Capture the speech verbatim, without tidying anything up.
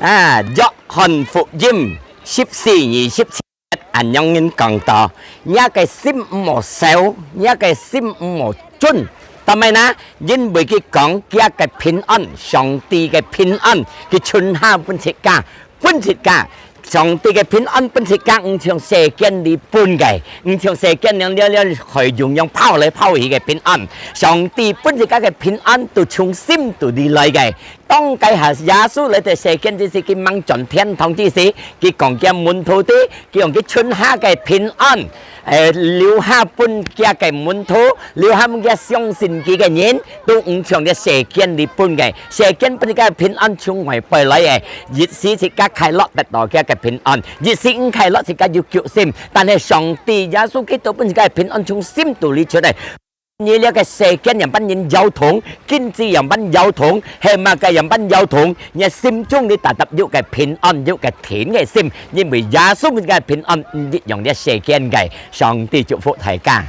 啊，約翰福音十四二十七節恁樣人講到：若个心毋好愁，若个心毋好顫。做麼个呢？因為佢講佢个平安，上帝个平安，佢存下分自家，分自家。上帝个平安分自家，毋像世間裡分个，毋像世間樣了了海湧樣拋來拋去个平安。上帝分自家个平安，都從心肚裡來个。 當該下耶穌來到世間之時，佢吂轉天堂之時，佢講佢門徒知，佢用佢存下个平安，誒，留下分佢个門徒，留下分佢相信佢个人，都毋像這世間裡分个。世間分佢个平安從外背來个，一時自家快樂得到佢个平安，一時毋快樂自家有救心。但係上帝耶穌基督分自家个平安從心肚裡出來。 你這个世間樣般人搖動，經濟樣般搖動，係麼个樣般搖動，你心中你tetap有个平安，有个定个心，因為耶穌个平安毋一樣這世間个。上帝祝福大家。